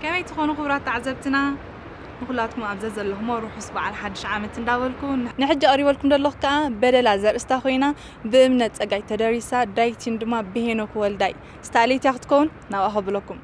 ከመይ ትኾኑ ክቡራት ተዓዘብትና? ንኹላትኩም ኣብ ዘዘለኹሞ ርሑስ በዓል ሓድሽ ዓመት እንዳበልኩ፣ ንሕጂ ኣቕሪበልኩም ዘለኹ ከኣ በደላ ዘርእስታ ኮይና ብእምነት ጸጋይ ተደሪሳ፣ ዳይሬክቲን ድማ ብሄኖክ ወልዳይ። ስታሌት እያ ክትከውን፣ ናብኣ ከብለኩም።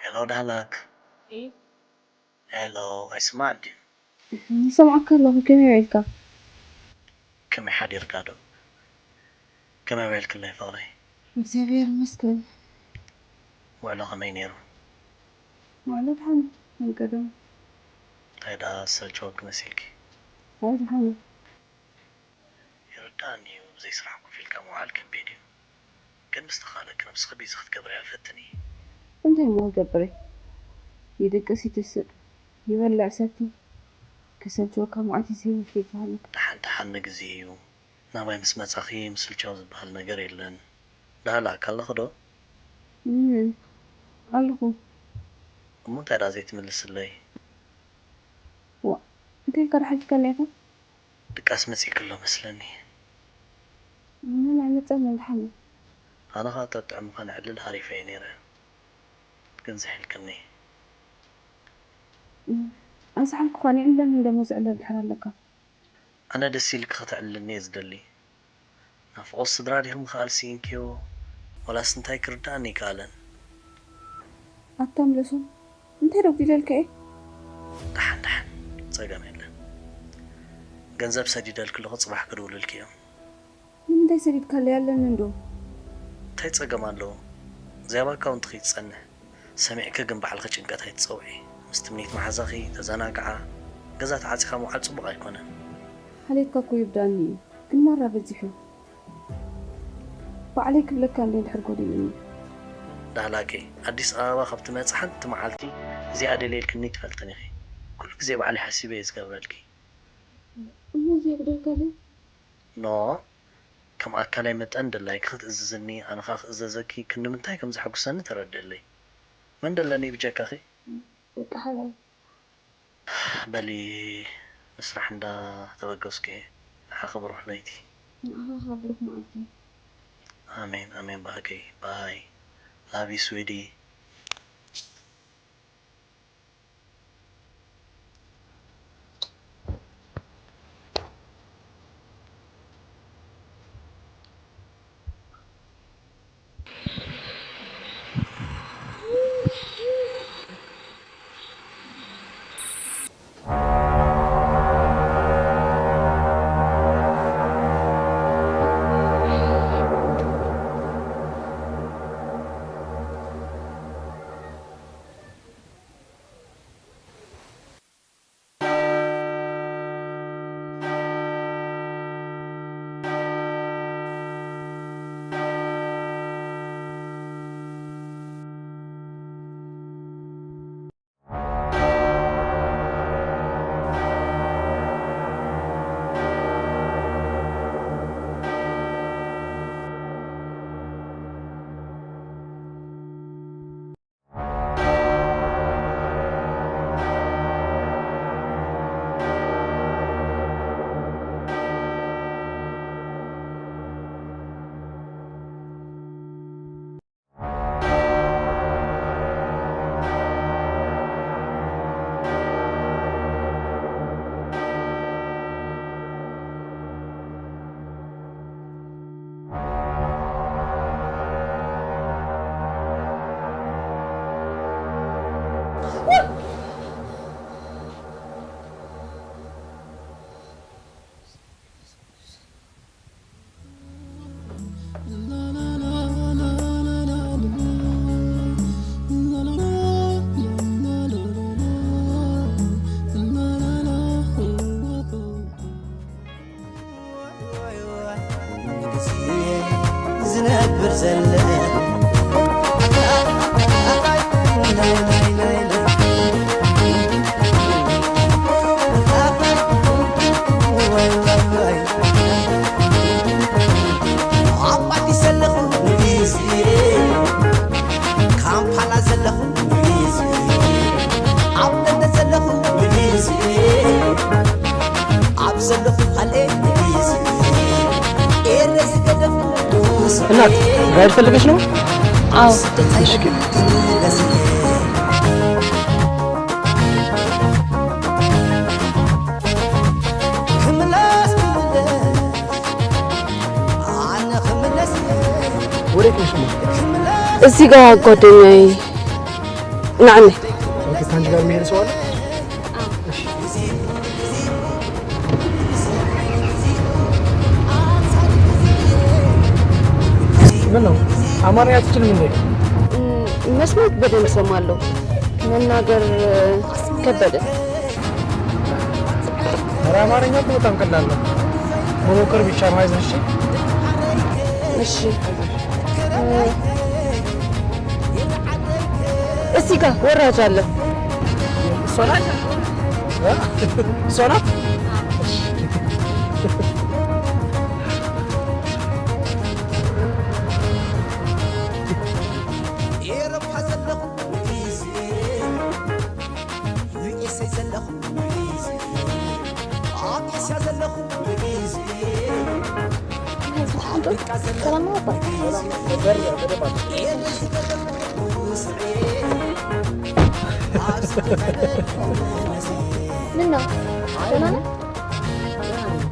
ሄሎ ዳህላክ። ሄሎ፣ ኣይስማዕ ድዩ? ይሰምዓካ ኣለኹ፣ ከመይ ውዒልካ? ከመይ ሓዲርካ ዶ? ከመይ ውዒልክለይ ፍቕረይ? እግዚኣብሔር ይመስገን። ውዕሎ ከመይ ነይሩ? ውዕሎ ደሓን፣ ከም ቀደም። እንታይ ደኣ ዝሰልቸወኪ መሲልኪ? ኣይ ደሓን። ይርድኣኒ እዩ፣ ብዘይ ስራሕ ኮፍ ኢልካ ምውዓል ከቢድ እዩ። ግን ምስ ተኻእለኪ ነብስኺ ቢዚ ክትገብርያ ፈትኒ። እንታይ እሞ ክገብር እየ? ይድቅስ ይትስእ፣ ይበልዕ ይሰቲ፣ ክሰልችወካ መዓት ግዜ ይበሃል። ደሓን ደሓን ንግዜ እዩ። ናባይ ምስ መጻኺ ምስልቻው ዝበሃል ነገር የለን። ዳህላክ ኣለኺ ዶ? እም፣ ኣለኹ። እሞ እንታይ ደኣ ዘይትምልስለይ? ዋእ፣ እንታይ ኢልካ ደሓን ትከለካ? ድቃስ መጺእኪ ኣሎ መስለኒ። ምንም ኣይመጸንን ደሓን እዩ። ኣነ ኸኣ ተጥዕምኻ ንዕልል ሃሪፈ እየ ነይረ። ግን ዝሒልክኒ። እም፣ ኣዝሓልኩ ኸኣ ንዕልል ደሞ ዝዕለል ድሓር ኣለካ። ኣነ ደስ ኢልኪ ኸተዕልልኒ እየ ዝደሊ። ናፍቖት ስድራ ዲኹም ከኣል ስኢንክዮ? ወላስ እንታይ ክርድኣኒ ኣይከኣለን። ኣታ ምለሶም፣ እንታይ ረጒደልካ እየ? ደሓን፣ ደሓን፣ ጸገም የለን። ገንዘብ ሰዲደልኪ ኣለኹ፣ ጽባሕ ክድውልልኪ እዮም። ንምንታይ ሰዲድካለይ? ኣለኒ እንዶ። እንታይ ጸገም ኣለዎ? እዚኣ ኣብ ኣካውንትኺ ትጸንሕ። ሰሚዕኪ ግን ባዕልኺ ጭንቀት ኣይትጸውዒ። ምስ ትምኒት መሓዛኺ ተዘናግዓ። ገዛ ተዓጺኻ ምውዓል ጽቡቕ ኣይኮነን። ሓልየትካ እኮ ይርድኣኒ እዩ፣ ግን ማራ በዚሑ። ባዕለይ ክብለካ እንደ እንድሕር ጎዲሉኒ። ዳህላከይ፣ ኣዲስ ኣበባ ካብ ትመጺ ሓንቲ መዓልቲ እዚኣ ደልየልክኒ ትፈልጥን ኢኺ። ኩሉ ግዜ ባዕለይ ሓሲበ እየ ዝገብረልኪ። እሞ እዚ የጉደልካ ድዩ? ኖ፣ ከም ኣካላይ መጠን ድላይኪ ክትእዝዝኒ፣ ኣነ ኸኣ ክእዘዘኪ ክንዲ ምንታይ ከም ዘሐጉሰኒ ተረድእለይ። መን ደለኒ ብጀካኺ? በቃ ሓላይ። በሊ ንስራሕ እንዳ ተበገስኩ እየ። ንዓኺ ብሩኽ ለይቲ። ንዓኻ ኸኣ ብሩኽ መዓልቲ። ኣሜን፣ ኣሜን በሃገይ። ባይ። ላቭ ዩ ስዊዲ። ዝነብር ዘለ ኣብ ኣዲስ ዘለኹ ንግዜ፣ ካምፓላ ዘለኹ ንግዜ፣ ኣብ ለንደን ዘለኹ ንግዜ፣ ኣብ ዘለኹ ካልኤ ንግዜ፣ ኤረ ዝገደፍኩ ንግዜ፣ እናት፣ ራይድ ፈልገሽ ነው? አዎ። እሺ፣ ግቢ። ክምለስ፣ ክምለስ፣ ኣነ ክምለስ። ወዴት ነሽ? እዚህ ጋር ጓደኛዬ ናዕነ። ኦኬ፣ ከአንቺ ጋር የሚሄድ ሰው አለ? እሺ። ምን ነው? አማርኛ አትችልም እንዴ? እም፣ መስማት በደንብ እሰማለሁ። መናገር፣ እ፣ ከበደ። ኧረ አማርኛ እኮ በጣም ቀላል ነው። መሞከር ብቻ ነው። አይዞሽ፣ እሺ? እሺ። እ፣ እዚህ ጋር ወራጅ አለ። እሷ ናት? እ? እሷ ናት? ኤውሮፓ ዘለኹ ግዜ፣ ዩ ኤስ ኤ ዘለኹ ግዜ፣ ኣብ ኤስያ ዘለኹ ግዜ፣ ኣፍሪቃ ዘለኹ ግዜ፣ ኤረ ዝገደፍኩ ስዕሬ፣ ኣብ ስደት ምነው? ደህና ነህ?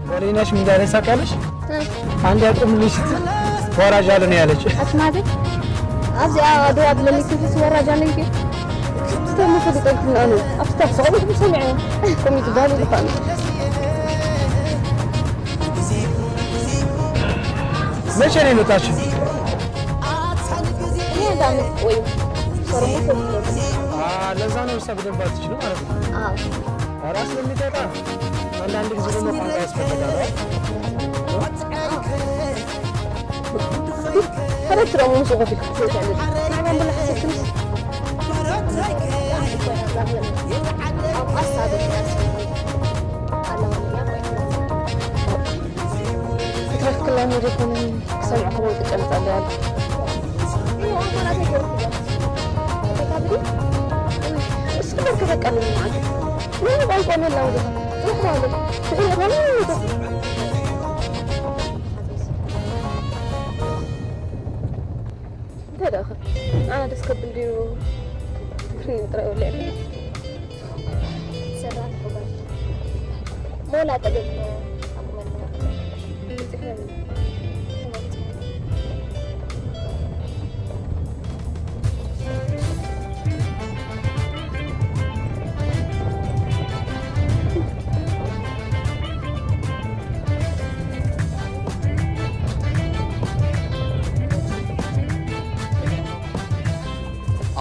ጓደኛሽ ምን እንዳለች ታውቂያለሽ? እ። አንድ ያቆምልሽ ስትል ወራጅ አለ ነው ያለች። ኣስማዘ፣ ኣብዚ ኣድዋ ብለኒ ክፍስ ወራጅ ኣለ እንጂ። ስተሙ ፈሊጠልክና ነው። ኣብታ ሰቆም ሰሚዐ። ቆም ይትባል ይልፋል። መቼ ነው የመጣችው? እኔ አንድ አመት ቆይ። ሶርሞ ሶርሞ። አ፣ ለዛ ነው እሷ በደንብ አትችልም ማለት ነው። አዎ። ራስ ስለሚጠጣ አንዳንድ ጊዜ ደግሞ ቋንቋ ያስፈልጋል። ኧረ ትረሙ ምስ ቆፊ ክትሰጥ ያለ። ናይ መንበላ ሕሰብ ትንሽ። ክትረፍክላ ወደ ኮነ ክሰምዕ ከመይ ትጨምጻለ ያለ። እስኪ በርከ በቃ ምን ማለት? ምን ቋንቋ መላው? ትርፍ ማለት? ትርፍ ማለት? እንታይ ደኣ? ኣነ ደስ ከብል ድዩ? ትግርኛ ጥራይ ወሊዐ። ሰራን ሑጋይ። ሞላ ጠገብ ኣቁመልና። ጽሕፈን።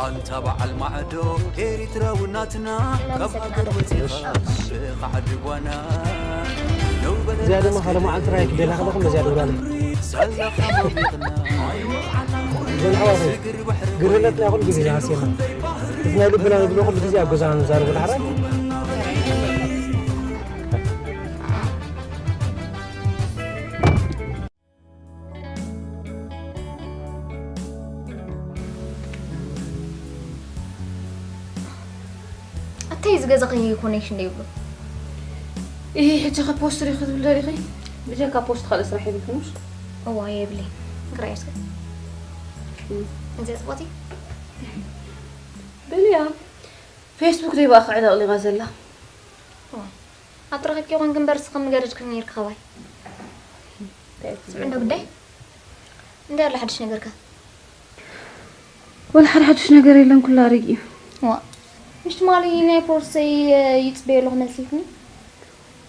ኣንታ በዓል ማዕዶ ኤሪትራዊ ናትና ካብ ሃገር ወፂኻ ብኻ ዓዲ ጓና እዚኣ ድማ ሓደ መዓልቲ ራይ ክደላ ከለኹ ነዚኣ ደውላለይ። እዘን ኣሕዋተይ ግርህነትና ኩሉ ግዜ ዝሃስየና እቲ ናይ ልብና ንብሎ ኩሉ ግዜ ኣብ ገዛና ንዛረቡ ዳሕራይ። ኣታይ እዚ ገዛኺ ኮኔክሽን ዶ ይብሉ? እሂ፣ ሕጂ ከ ፖስት ሪኺ ክትብል ደሊኺ? ብጀካ ፖስት ካልእ ስራሕ የብልክንስ? እዋ፣ የብለይ። ክራይ እስከ። እም። እዚ ጽቡቕቲ? በልያ። ፌስቡክ ደይ ብኣኻ ዕለቕሊቓ ዘላ? እዋ። ኣብ ትረኸብኪ ኮንክ እምበር፣ እስኺ ከም ንገደድክኒ ነይርኪ ኸባይ። እንታይ ስምዒ እንዶ ጉዳይ? እንታይ ኣሎ ሓድሽ ነገርካ? ወላ ሓደ ሓድሽ ነገር የለን፣ ኩሉ ኣረጊኡ። ዋ፣ ምሽ ትማሊ ናይ ፕሮሰሰይ ይጽበዮ ኣለኹ መልሲ ኢልክኒ።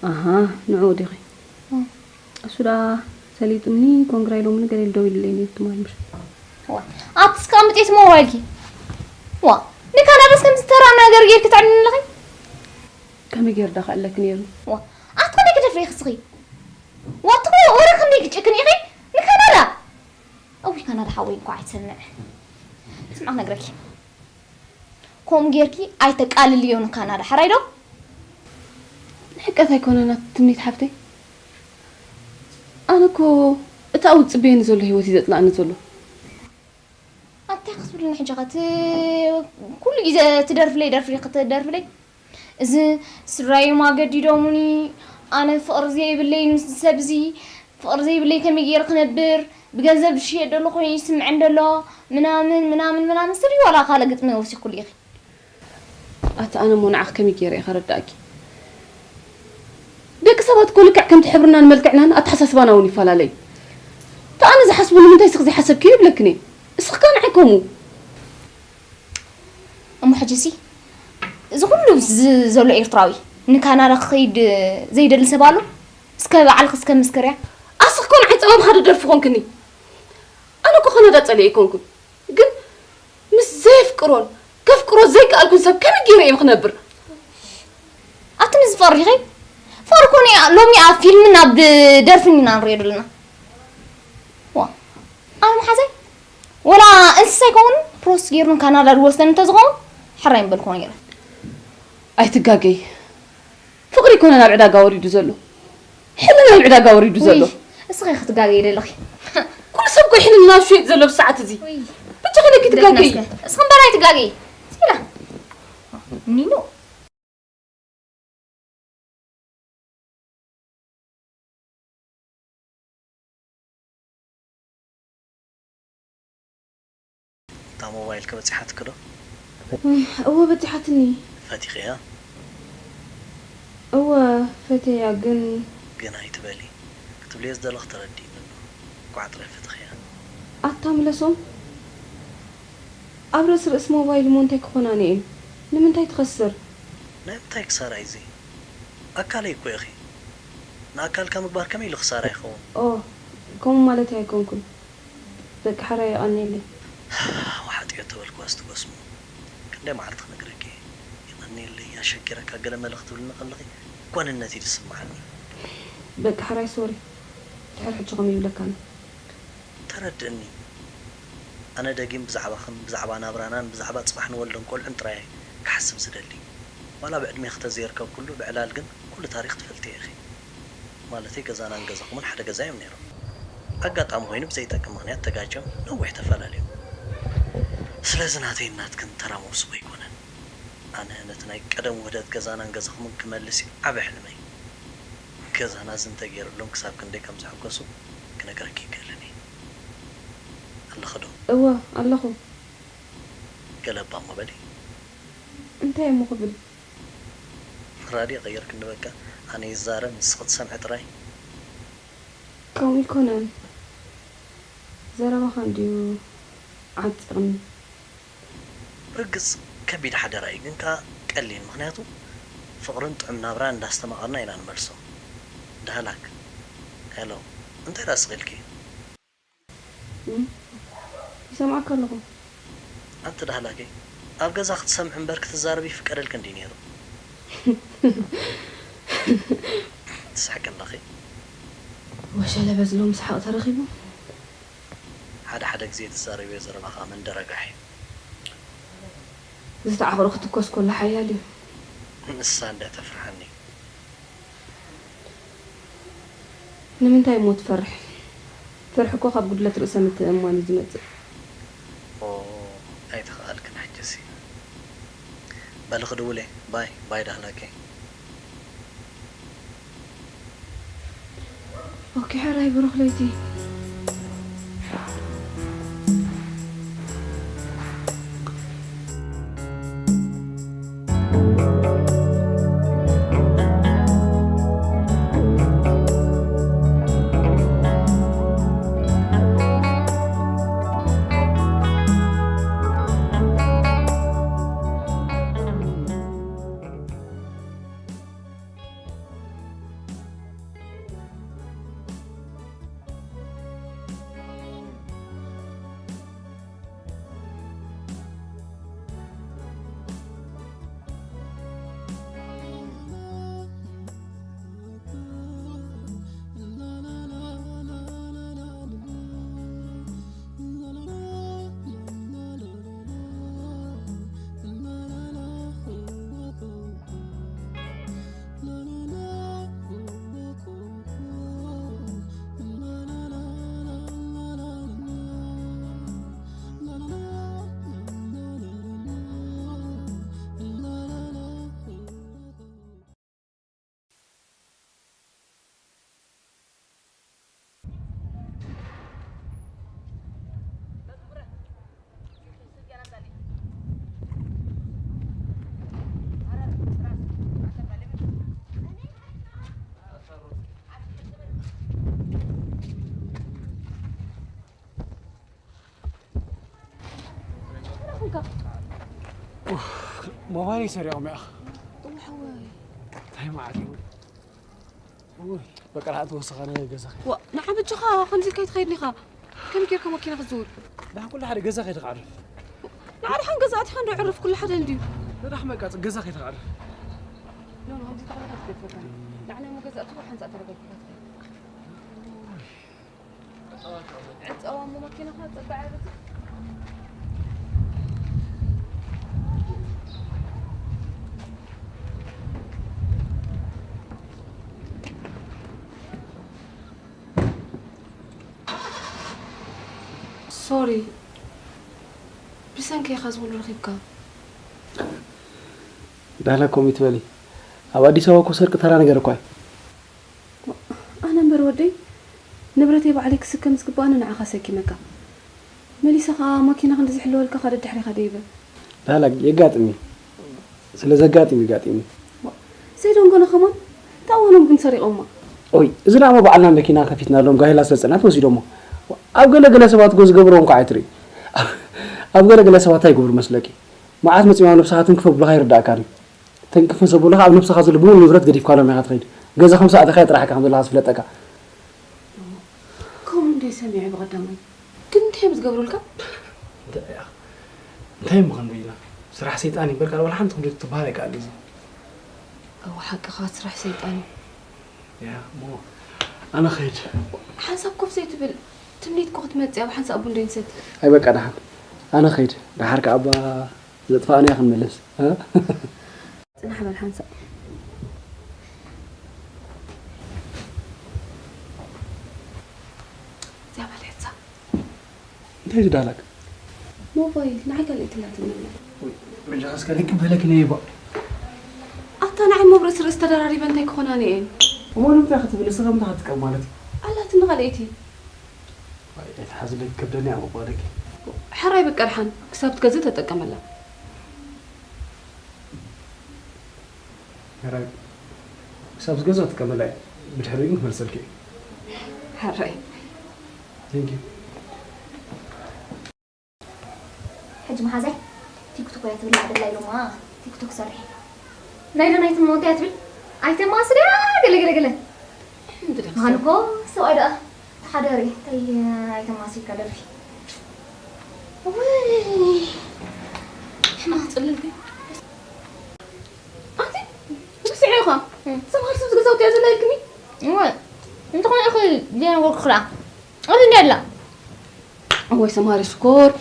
ኣሃ፣ ንዕኡ ዲኺ? እም። እሱ ደኣ ሰሊጥኒ፣ ኮንግራ ኢሎምኒ፣ ገለ ኢሉ ደው ኢሉለይ ነይሩ ትማሊ ምሽ። ዋ፣ ኣቲ እስከ ኣምጥየት ሞባይልኪ። ዋ፣ ንካናዳስ ከምዚ ተራ ነገር ጌርኪ ተዕልኒ ኣለኺ? ከመይ ገይሩ ደኣ ክዕለኪ ነይሩ? ዋ፣ ኣቲ ከመይ ክደፍሪ ኢኺ እስኺ? ዋ፣ ኣቲ ወረ ክንደይ ክጭክን ኢኺ ንካናዳ? እውይ፣ ካናዳ ሓወይ እንኳዕ ኣይትሰምዕ። ስምዓ ክነግረኪ። ከምኡ ጌርኪ ኣይተቃልልዮ ንካናዳ፣ ሕራይ ዶ? ንሕቀት ኣይኮነን ኣቲ ትምኒት ሓፍተይ። ኣነ እኮ እቲ ኣብኡ ዝጽበየኒ ዘሎ ህይወት እዩ ዘጽልኣኒ ዘሎ። ኣቲ ክትብልኒ ሕጂ ኸ እቲ ኩሉ ግዜ ትደርፍለይ ደርፊ ክትደርፍለይ? እዚ ስድራዮም ኣገዲዶሙኒ፣ ኣነ ፍቕሪ ዘይብለይ ምስ ሰብ እዚ ፍቕሪ ዘይብለይ ከመይ ገይረ ክነብር? ብገንዘብ ዝሽየጥ ዘሎ ኮይኑ ይስምዐን ዘሎ፣ ምናምን፣ ምናምን፣ ምናምን። ስሪ ዋላ ካልእ ግጥሚ ወሲኹሉ ኢኺ። ኣቲ ኣነ እሞ ንዓኺ ከመይ ገይረ እየ ከረድኣኪ? ደቂ ሰባት እኮ ልክዕ ከምቲ ሕብርናን መልክዕናን ኣተሓሳስባና እውን ይፈላለ እዩ። እቲ ኣነ ዝሓስቦ ንምንታይ እስኺ ዘይሓሰብክዮ ይብለክን እየ። እስኺ ከ ንዓይ ከምኡ። እሞ ሕጂሲ እዚ ኩሉ ዝ-፣ ዘሎ ኤርትራዊ ንካናዳ ክኸይድ ዘይደሊ ሰብ ኣሎ? እስከ ባዕልኺ እስከ መስክርያ። ኣስኽ ኮን ዓይ ጸማም ሓደ ደርፊ ኮንክኒ። ኣነ እኮ ካናዳ ጸሊኤ ኣይኮንኩን። ግን ምስ ዘየፍቅሮን ከፍቅሮ ዘይከኣልኩን ሰብ ከመይ ገይረ እየ ክነብር? ኣቲ ምስ ፍቕሪ ኸይ ፍቕሪ ኮነ ሎሚ ኣብ ፊልምን ኣብ ደርፍን ኢና ንሪኦ ዘለና። ዋ፣ ኣነ መሓዘይ ወላ እንስሳ ይኸውን ፕሮስ ገይሩ ንካናዳ ዝወስደን እንተዝኸውን ሕራይ ምበልኩ ነይረ። ኣይትጋገይ። ፍቕሪ ኣይኮነን ኣብ ዕዳጋ ወሪዱ ዘሎ። ሕልና ኣብ ዕዳጋ ወሪዱ ዘሎ። ውይ፣ እስኺ ክትጋገይ ደለኺ። ኩሉ ሰብ እኮ ሕልና ዝሸይጥ ዘሎ ብሰዓት እዚ። ውይ። ብቻ ከለኪ ትጋገይ። እስኺ እምበር ኣይትጋገይ። ሲላ። ኒኖ። እታ ሞባይልኪ በጺሓትኪ ዶ? እወ፣ በጺሓትኒ። ፈቲኽያ? እወ፣ ፈትየያ፣ ግን ግን ኣይትበሊ። ክትብልዮ ዝደለኺ ተረዲእኒ ኣሎ። እንቋዕ ጥራይ ፈቲኽያ። ኣታ ምለሶም፣ ኣብ ርእሲ ርእሲ ሞባይል እሞ እንታይ ክኾናኒ እየን? ንምንታይ ትኸስር? ናይ ምንታይ ክሳራ እዩ እዚ? ኣካለይ እኮ ኢኺ። ንኣካልካ ምግባር ከመይ ኢሉ ክሳራ ይኸውን? ኦ፣ ከምኡ ማለተይ ኣይኮንኩን። በቃ፣ ሕራይ የቐንየለይ። ዋሓጥዮ ተበልክዋስ ትጎስሞ። ክንደይ መዓልቲ ክነግረኪ እየ። የቐንየለይ፣ ኣሸጊረካ፣ ገለ መለ ክትብልኒ ከለኺ እኮ ዋንነት እዩ ዝስምዓኒ። በቃ፣ ሕራይ ሶሪ። ድሕሪ ሕጂ ከምኡ ይብለካን። ተረድእኒ። ኣነ ደጊም ብዛዕባኽን ብዛዕባ ናብራናን ብዛዕባ ጽባሕ ንወልዶን ቆልዑን ጥራይ እየ ክሓስብ ዝደሊ። ዋላ ብዕድሜኺ ተዘይርከብኩሉ፣ ብዕላል ግን ኩሉ ታሪኽ ትፈልጥዮ ኢኺ። ማለተይ ገዛናን ገዛኹምን ሓደ ገዛ እዮም ነይሮም። ኣጋጣሚ ኮይኑ ብዘይጠቅም ምኽንያት ተጋጭዮም ነዊሕ ተፈላለዮም። ስለዚ ናተይን ናትክን ተራ መውስቦ ኣይኮነን። ኣነ ነቲ ናይ ቀደም ውህደት ገዛናን ገዛኹምን ክመልስ እዩ ዓቢ ሕልመይ። ገዛና እዚ እንተገይርሎም ክሳብ ክንደይ ከም ዝሕጎሱ ክነግረኪ ይክእልን እየ። ኣለኺ ዶ? እወ፣ ኣለኹ። ገለ እባ እሞ በሊ። እንታይ እሞ ክብል? ራድዮ ቀይርክኒ በቃ። ኣነ ይዛረብ፣ ንስኺ ትሰምዒ ጥራይ። ከምኡ ኣይኮነን። ዘረባኻ እንድዩ ዓጺቕኒ። ብርግጽ ከቢድ ሓደራ እዩ፣ ግን ከኣ ቀሊል፣ ምኽንያቱ ፍቕርን ጥዑም ናብራን እንዳስተማቐርና ኢና ንመልሶ። ዳህላክ፣ ሄሎ፣ እንታይ ደኣ ስቕ ኢልኪ? እም፣ ይሰምዓካ ኣለኹ። ኣንቲ ዳህላከይ፣ ኣብ ገዛ ክትሰምዒ እምበር ክትዛረቢ ይፍቀደልኪ እንድዩ ነይሩ። ትስሕቂ ኣለኺ። ወሸለ በዝሎ ምስሓቕ ተረኺቡ። ሓደ ሓደ ግዜ ትዛረብዮ ዘረባ ከኣ መንደር ኣጋሕ እዩ። ዝተዓቕሩ ክትኮስ ከሎ ሓያል እዩ። ንሳ እንድያ ተፍርሓኒ። ንምንታይ እሞ ትፈርሕ? ፍርሒ እኮ ካብ ጉድለት ርእሰ ምትእምማን እዩ ዝመጽእ። ኦ፣ ኣይተኸኣልክን ሕጅሲ። በሊ ክድውል እየ። ባይ፣ ባይ ዳህላከይ። ኦኬ፣ ሕራይ ብሩኽ ለይቲ። ሞባይለይ ሰሪቖም እያ። እወ ሓወይ። እንታይ መዓት እዩ? ውይ፣ በቃ ንሓንቲ ወሰኻ ናይ ገዛ ኸይድ። ዋ ንዓ በጃኻ ከምዚ ኢልካ ኣይትኸይድን ኢኻ። ከመይ ጌርካ መኪና ክትዝውር? ንሓ ኩሉ ሓደ ገዛ ኸይድ ክዓርፍ። ንዓ ድሓን ገዛ ኣቲኻ እንዶ ዕርፍ ኩሉ ሓደ እንድዩ። ንራሕ በቃ ገዛ ኸይድ ክዓርፍ። ኖ ኖ ከምዚ ተቕልካ ትገፈካ። ንዓ ናይ ገዛ ኣቲኻ ሓንሳእ ተረጋጊኻ ትኸይድ። ዕጸዋ እሞ መኪናኻ ጸግዓ ይበዝሕ። ሶሪ ብሰንኪ ኢኻ ዝኹሉ ረኺብካ። ዳህላ ኮም ይትበሊ። ኣብ ኣዲስ ኣበባ እኮ ሰርቂ ተራ ነገር እኳ እዩ። ኣነ እምበር ወደይ ንብረተይ ባዕለይ ክስከም ዝግባኣኒ ንዓኻ ሰኪመካ። መሊሰ ኸኣ ማኪና ክንዲ ዝሕለወልካ ኸኣ ደድሕሪኻ ደይበ። ዳህላክ የጋጥም እዩ። ስለ ዘጋጥም እዩ ጋጢሙ። ዘይደንጎነ ከማን እንታይ እዋኖም ግን ሰሪቖማ? ኦይ እዚ ደኣ እሞ ባዕልና መኪና ከፊትናሎም ጋይላ ስለ ዝጸንሐት ወሲዶሞ። ኣብ ገለ ገለ ሰባት እኮ ዝገብርዎ እንኳዕ ኣይትርኢ። ኣብ ገለ ገለ ሰባት እንታይ ይገብሩ መስለኪ? መዓት መጺኦም ኣብ ነብስኻ ትንክፍ ኣብሉኻ ኣይርድኣካን እዩ። ትንክፍ ምስ ኣብሉኻ ኣብ ነብስኻ ዘሎ ብምሉእ ንብረት ገዲፍካሎም ኢኻ ትኸይድ። ገዛ ከም ዝኣተኻ ጥራሕ ኢኻ ከም ዘለኻ ዝፍለጠካ። ከምኡ እንደ ሰሚዐ ብቐዳማይ ግን እንታይ እዮም ዝገብሩልካ? እንታይ እያ እንታይ እሞ ክንብል ኢና? ስራሕ ሰይጣን እዩ እምበር ካልእ ዋላ ሓንቲ ክንብል ትበሃል ኣይከኣልን እዚ። እወ ሓቅኻ ስራሕ ሰይጣን እዩ። ያ እሞ ኣነ ኸይድ። ሓንሳብ ኮፍ ዘይትብል ትምኒት ኮ ክትመጽእ ኣብ ሓንሳብ ቡን ደይንሰቲ። ኣይ በቃ ደሓን ኣነ ኸይድ። ደሓር ከኣ እባ ዘጥፋእናዮ ክንምልስ። እ? ጽናሕ በል ሓንሳብ። እዚኣ በል ሕጻ። እንታይ ዝዳላክ? ሞባይል ንዓይ ካልእ ትላትኒ ኣላ። በጃኻ እስከ ልክብ በለኪ ነይባ። ኣታ ንዓይ ሞብ ርእሲ ርእሲ ተደራሪበ እንታይ ክኾናኒ እየን? እሞ ንምንታይ ክትብል ንስኻ ምንታይ ክትጥቀም ማለት እዩ? ኣላትኒ ካልኣይቲ። ኣይትሓዝለይ ክብደኒ እያ መቋደኪ። ሕራይ በቃ ድሓን ክሳብ ትገዝእ ተጠቀመላ። ሕራይ ክሳብ ዝገዝኦ ትቀበላ እየ። ብድሕሪኡ ግን ክመልሰልኪ እየ። ሕራይ። Thank you። ሕጂ መሓዛይ ቲክቶክ እያ ትብል ኣደላ ኢሎማ ቲክቶክ ሰርሒ ናይ ዶ ናይ ትሞ እንታይ ትብል ኣይተማስልያ ገለ ገለ ገለ ምዃን እኮ ሰብኣይ ደኣ ተሓደሪ እንታይ ኣይተማሲልካ ደርፊ ወይ ሕማቕ ጽልልቲ ኣንቲ ትስዒ ኢኻ ሰብኣይ ሰብ ዝገዛውቲ እያ ዘላ ኢልክኒ እወ እንተኾነ ኢኺ ዘይነበርኩ ክልኣ ኣበይ እንድያ ኣላ እዋይ ሰማሪ ሽኮር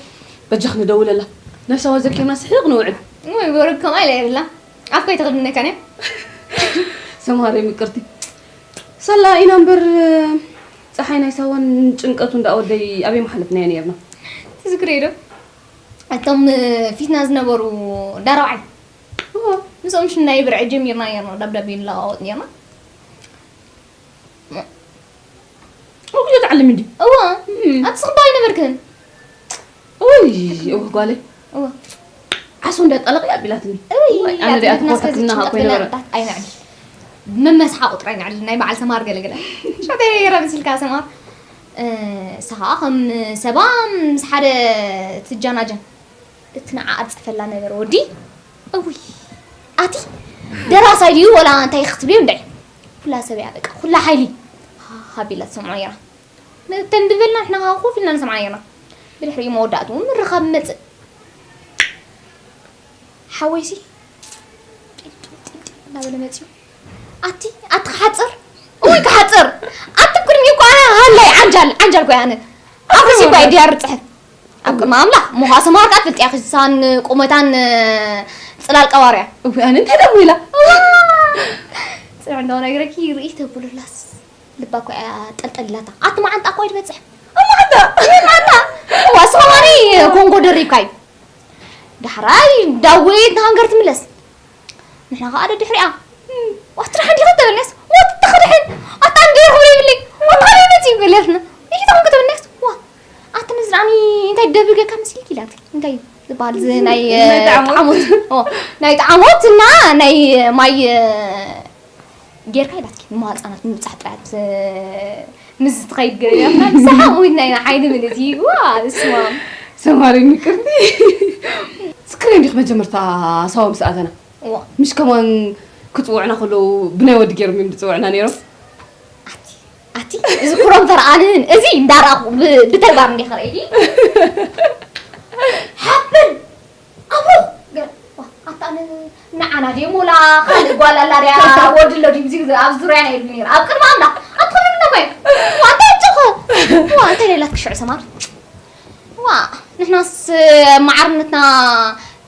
በጃኽ ንደውለላ ናይ ሳዋ ዘኪርና ስሒቕ ንውዕል እዋይ ወረድ ከምኣ ኢላ የብላ ኣፍካ ይተኽድነካን እያ ሰማሪ ምቅርቲ ሰላ ኢና እምበር ፀሓይ ናይ ሳዋን ጭንቀቱ እንዳ ወደይ ኣበይ መሓለፍናዮ ነርና ትዝክርዮ ዶ እቶም ፊትና ዝነበሩ ዳራውዓይ ምስኦም ሽናይ ብርዒ ጀሚርና ነርና ዳብዳብ ንለዋወጥ ነርና እጉ ተዓልም እንዲ እዋ ኣቲ ስኽባ ኣይነበርክን ኡይ እወ ጓለይ እዋ ዓሶ እንዳጠለቕ ኣቢላትኒ እይ ኣነ ዲኣ ኣትነትና ተኾርካ ስለዚ ትናኻ ጭንቀት ኮይነ ገለ በረ። ኣታት ኣይንዕል መመስሓ ቁጥሪ ኣይንዕል ናይ በዓል ሰማር ገለገለ ሸተይ ረብሲልካ ሰማር እሳ ከዓ ከም ሰባ ምስ ሓደ ትጃናጀን እቲ ንዓ ኣርፅፈላ ነገር ወዲ እውይ ኣቲ ደራሳይ ድዩ ወላ እንታይ ክትብልዮ እንድዒ ኩላ ሰብ እያ በቃ ኩላ ሓይሊ ሃቢላ ትሰምዖ ነይራ ተንድበልና ንሕና ከዓ ኮፍ ኢልና ንሰምዓ ነይርና ብድሕሪኡ መወዳእትኡ ምርኻብ መፅእ ሓወይሲ ጢምጢም ጢምጢም እናበለ መፅዩ ኣቲ ኣቲ ክሓፅር እውይ ክሓፅር ኣቲ ብቅድሚ እኮ ኣነ ሃላይ ዓንጃል ዓንጃል ኮ ኣነ ኣፍሲ እኳ ድያር ፅሕፍ ኣብ ቅድሚ ኣምላኽ እሞ ከዓ ሰማር ከዓ ትፈልጥያ ክሳን ቁመታን ፅላል ቀዋርያ እውይ ኣነ እንታይ ደሞ ኢላ ፅዕ እንዶ ነግረኪ ርኢ ተብሉላስ ልባ እኮ እያ ጠልጠል ኢላታ ኣቲ መዓንጣ እኮ ይትበፅሕ ኣማዕዳ ኣማዕዳ እዋ ስኸማኒ ኮንጎ ደሪብካዩ ዳሕራይ ዳዊት ንሃንገር ትምለስ ንሕና ከዓ ደድሕሪኣ ዋትራ ሓንዲኸ ተበልናስ ዋትታ ክድሕን ኣታ እንገር ክብሎ ይብለይ ዋትራ ይመፅእ ይበልያትና ይሒታ ኮንከ ተበልናስ ዋ ኣቲ ንዝራኒ እንታይ ደብርገካ መስሊክ ኢላት እንታይ ዝበሃል እዚ ናይ ናይ ጣዕሞት። ጣዕሞት ኦ፣ ናይ ጣዕሞት እና ናይ ማይ ጌርካ ኢላትኪ ንመዋፅኣናት ንምብፃሕ ጥራያት ምስ ትኸይድ ገበያትና ንስሓ ወይ ናይ ሓይሊ ምልእቲ ዋ ስማ ሰማሪ ምቅርቲ ትዝክሪ እንዲኽ መጀመርታ ሳዋ ምስ ኣተና? እዋ። ምሽ ከማን ክጽውዕና ከለዉ ብናይ ወዲ ገይሮም እዮም ዝጽውዕና ነይሮም? ኣቲ፣ ኣቲ፣ እዚ ኩሎም ተረኣንን እዚ እንዳረኣኹ ብ-፣ ብተግባር እንዲኻ ርእየ። ሓብን ኣብሩኽ ገ-፣ ዋ፣ ኣታ ን-፣ ንዓና ድዮም ወላ ካልእ ጓል ኣላ ድያ ወዲ ኣሎ ድዩ? እዚ ኣብ ዙርያ ናይ ኢሉ ነይሩ። ኣብ ቅድሚ ኣምላኽ ኣትኾነን እኮ። ዋ፣ እንታይ ጭኸ? ዋ፣ እንታይ ሌላት ክሽዕ ሰማር? ዋ፣ ንሕናስ ማዕርነትና፣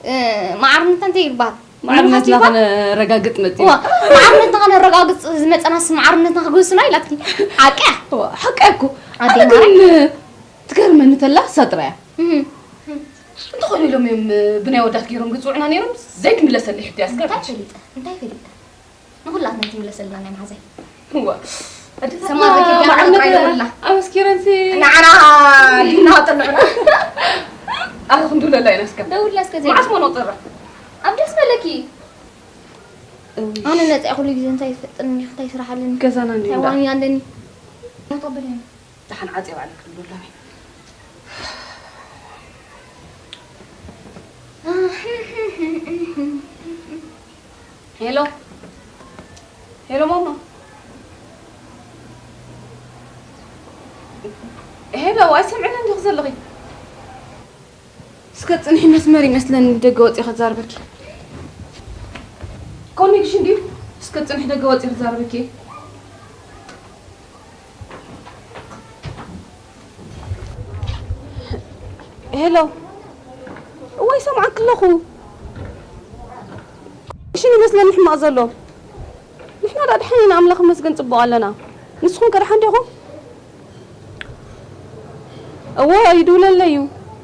እ፣ ማዕርነትና እንታይ ይባል? ማዕርነትና ይባል? ከነረጋግጥ መጺና። ዋ፣ ማዕርነትና ከነረጋግጥ ዝመጸናስ ማዕርነትና ክግስና ኢላትኪ። ሓቂ እያ። ዋ፣ ሓቂ እኮ። ኣደ ኣነ ግን ማርያም። ትገርመኒ ተላ እሳ ጥራይ እያ። እህ። እንተኾነ ኢሎም እዮም ብናይ ወዳት ገይሮም ዝጽውዑና ነይሮም። ዘይትምለሰለይ ሕቶ እያ። እስከ እንታይ ፈሊጠ? እንታይ ፈሊጠ? ንኹላትና ትምለሰልና ናይ መሓዛይ። እዋ። ኣዴታትና ሰማዕቲ ኪዳነ ማዕርነት ጥራይ ደውልና። ኣመስኪረንሲ። ንዓና ዲና ጥንዕና። ኣረ ክንድውለላ ኢና እስከ። ደውልና እስከ ዜና። መዓስ ሞ ንቕጽራ? ኣብ ደስ በለኪ። እውይ። ኣነ ነፃ ኩሉ ግዜ እንታይ ይፈጥን፣ እንታይ ይስራሓልን። ገዛና እንዲዩ እንታይ እንዳ። ዋንያ ኣለኒ። ተቐበለኒ። ደሓን ዓጽየ ባዕለይ ክድውለሎም እየ። ሄሎ። ሄሎ ማማ። ሄሎ፣ ኣይሰምዕን እንዲኹ ዘለኺ። እስከ ጽንሒ መስመር ይመስለኒ ደገ ወጺ ክዛረበኪ። ኮኔክሽን ድዩ? እስከ ጽንሒ ደገ ወጺ ክዛረበኪ። ሄሎ። እዋይ፣ ሰምዓኪ ኣለኹ። ሽን ይመስለኒ ሕማቕ ዘሎ። ንሕና ደኣ ደሓን ኢና፣ ኣምላኽ ይመስገን ጽቡቕ ኣለና። ንስኹም ከ ደሓን ዲኹም? እወ፣ ይድውለለይ እዩ።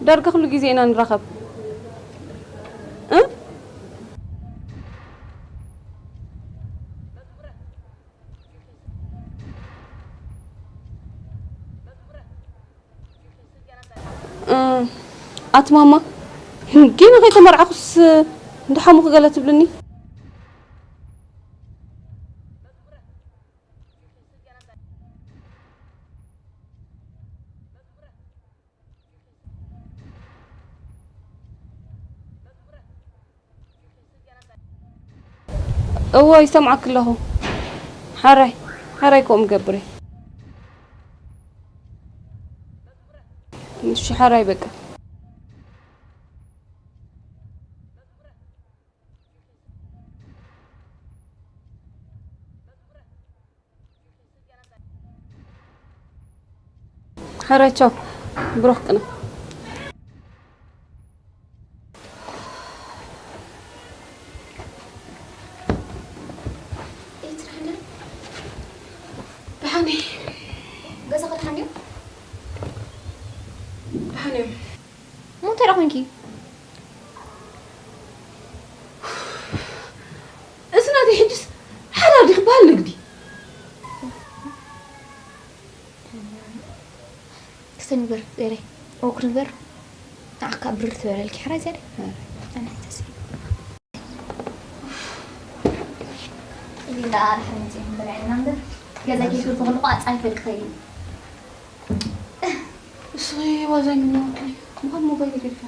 ዳርጋ ኩሉ ግዜ ኢና ንራኸብ። እ? እ፣ ኣቲ ማማ፣ ጌና ከይተመርዓኹስ እንዳ ሓሙኺ ገለ ትብልኒ? እወ፣ ይሰምዓኪ ኣለኹ። ሓራይ፣ ሓራይ ከምኡ እገብር እየ። እሺ፣ ሓራይ በቃ። ሕረቸው ብሩኽ ቅነ። ደሓን እየ። ገዛኻ ደሓን ድዩ? ደሓን እዮም። እሞ እንታይ ደኣ ኮንኪ? እዚ ናተይ ሕጅስ ሓላል ድዩ ክበሃል ንግዲ? እስተ ንበር፣ ገለ ወግሪ ንበር። ንዓካ ብርር ትበለልኪ፣ ሕራይ ዘለ። ሕራይ። ኣነ ሕተሲ። እዚ ደኣ ድሕሪ መጺኡ ክንበልዕ ኢና እምበር፣ ገዛ ኬድኩ ዝኽልኩ ኣጻይ ፈልቅተይ እዩ። እስኺ ዋዛ ምንዋክሊ፣ ምዃን ሞባይል ገዲፋ።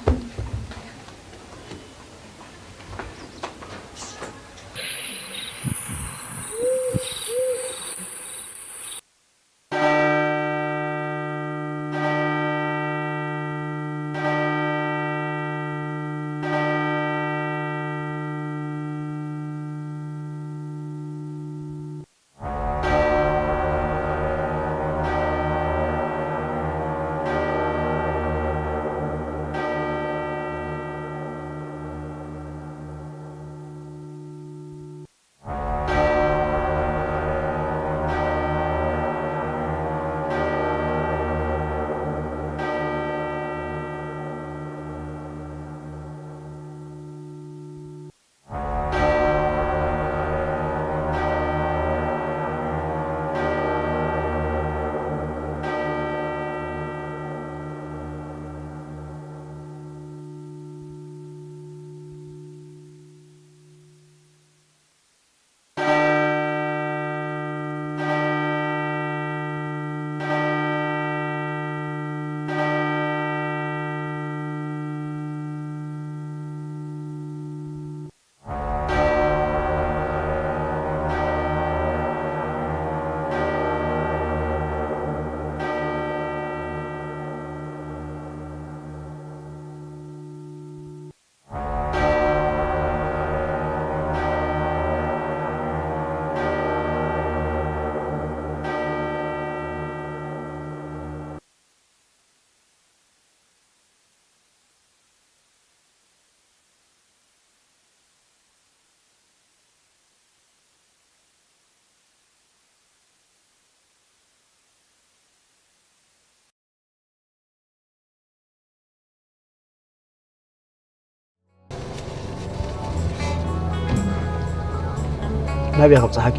ናብያ ከብፅሓኪ?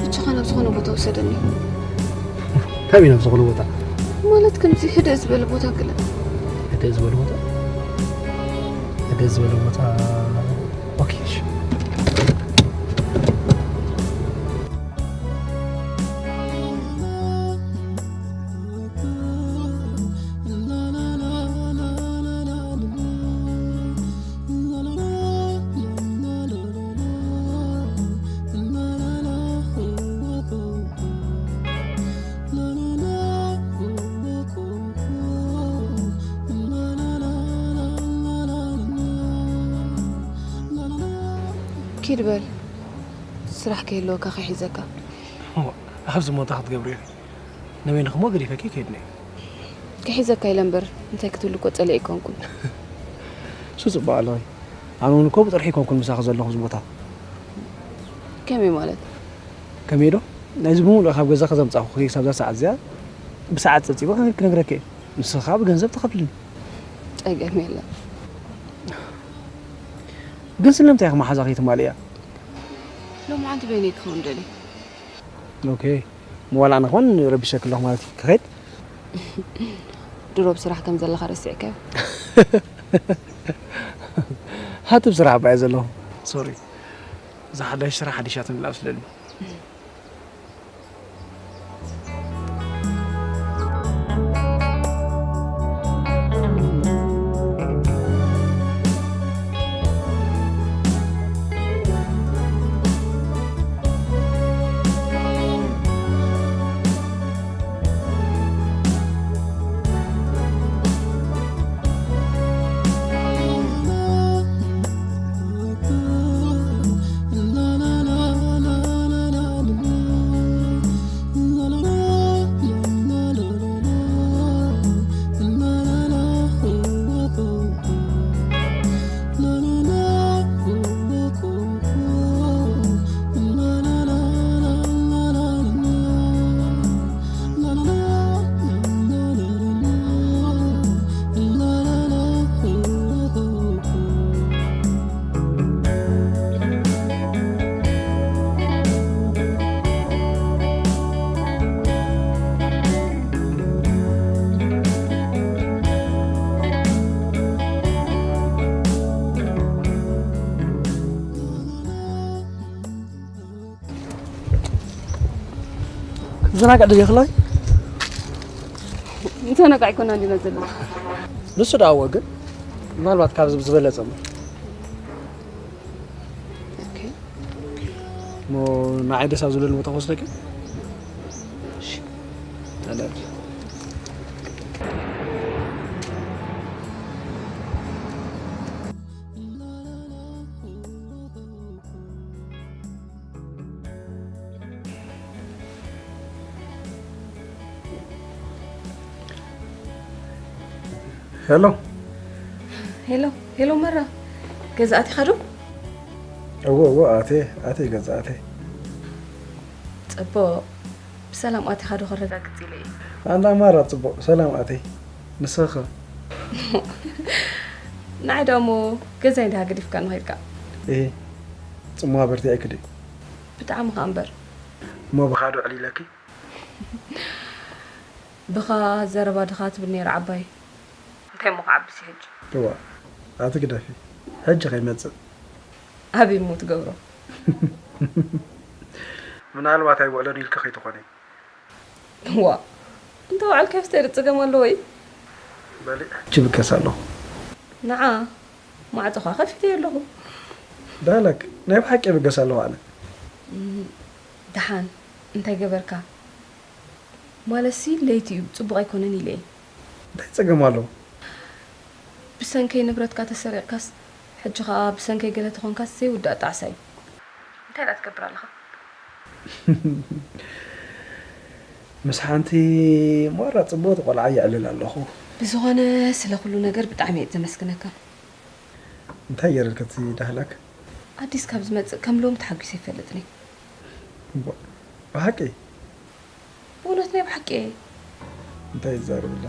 ብቻኻ ናብ ዝኾነ ቦታ ውሰደኒ። ካበይ ናብ ዝኾነ ቦታ? ማለት ከምዚ ህድእ ዝበለ ቦታ ገለ። ህድእ ዝበለ ቦታ? ህድእ ዝበለ ቦታ። ኦኬ፣ እሺ። ኪድ በል፣ ስራሕ ከይህልወካ ከይሒዘካ። ኣብዚ ሞታ ክትገብሪ ኢኺ። ንበይንኺ እሞ ገዲፈኪ ከይድኒ። ክሒዘካ ኢለ እምበር እንታይ ክትብል እኮ ጸሊአ ኣይኮንኩን። እሱ ጽቡቕ ኣለኺ። ኣነ እውን እኮ ብጥርሒ ኣይኮንኩን ምሳኺ ዘለኹ ኣብዚ ቦታ። ከመይ ማለት? ከመይ ዶ? ናይዚ ብምሉእ ካብ ገዛኺ ዘምጻኹኺ ክሳብ እዛ ሰዓት እዚኣ ብሰዓት ጸብጺበ ክነግረኪ እየ። ንስኺ ከዓ ብገንዘብ ትኸፍልኒ። ጸገም የለን። ግን ስለምንታይ ኢኺ መሓዛ ከይትማልእያ? ሎምዓንቲ በይነይ ክኸውን ደልየ። ኦኬ። ዋላ ኣነ ኾን ረቢሸኪ ኣለኹ ማለት እዩ። ክኸይድ? ድሮ ብስራሕ ከም ዘለኻ ረሲዕካዮ? ሃትብ ስራሕ ባየ ዘለኹ። ሶሪ። እዛ ሓዳሽ ስራሕ ሓዲሻትኒ ኢላ ስለኒ። ክትዘናጋዕ ደልዮ ክላይ? እንተነቃ ኣይኮና እንዲና ዘለና። ንሱ ደኣ እወ፣ ግን ምናልባት ካብዚ ብዝበለጸ እሞ። ኦኬ። እሞ ንዓይ ደስ ኣብ ዝብለኒ ቦታ ክወስደኪ? እሺ። ተለል። ሄሎ። ሄሎ፣ ሄሎ መራ። ገዛ ኣቲኻ ዶ? እዎ፣ እዎ፣ ኣቴ፣ ኣቴ፣ ገዛ ኣቴ። ጽቡቕ። ብሰላም ኣቲኻ ዶ ከረጋግጽ ኢለ እየ። ኣንዳ ማራ ጽቡቕ፣ ሰላም ኣቴ። ንስኺ ኸ? ንዓይ ደኣ እሞ ገዛይ እንዲኻ ገዲፍካ ንኸይድካ። እህ፣ ጽምዋ በርቲዐ ክዲ። ብጣዕሚ ኸኣ እምበር። እሞ ብኻ ዶ ዕሊለኪ? ብኻ ዘረባ ድኻ ትብል ነይራ ዓባይ። እንታይ እሞ ክዓብስ እዩ ሕጂ? እዋ፣ ኣቲ ግደፊ። ሕጂ ከይመጽእ። ኣበይ እሞ ትገብሮ? ምናልባት ኣይውዕሎን ኢልኪ ከይትኾኒ። ዋ፣ እንተ ውዓልካዮስ እንታይ ጸገም ኣለዎ እዩ? በሊ፣ ሕጂ ብገስ ኣለኹ። ንዓ፣ ማዕጾ ኸኣ ከፊተዮ ኣለኹ። ዳለክ፣ ናይ ብሓቂ ብገስ ኣለኹ ኣነ። እም፣ ደሓን፣ እንታይ ገበርካ? ማለትሲ ለይቲ እዩ፣ ጽቡቕ ኣይኮነን ኢለ እየ። እንታይ ጸገም ኣለዎ? ብሰንከይ ንብረትካ ተሰሪቕካስ፣ ሕጂ ኸኣ ብሰንከይ ገለ ተኾንካስ ዘይውዳእ ጣዕሳ እዩ። እንታይ ደኣ ትገብር ኣለኻ? ምስ ሓንቲ ማራ ጽብቕቲ ቆልዓ የዕልል ኣለኹ። ብዝኾነ ስለ ኩሉ ነገር ብጣዕሚ እየ ዘመስግነካ። እንታይ ገይረልካ እቲ ዳህላክ? ኣዲስ ካብ ዝመጽእ ከም ሎሚ ተሓጒሰ ኣይፈልጥን እየ። እምቧ፣ ብሓቂ? ብእውነት ናይ ብሓቂ እየ። እንታይ ይዛረብ ኣላ?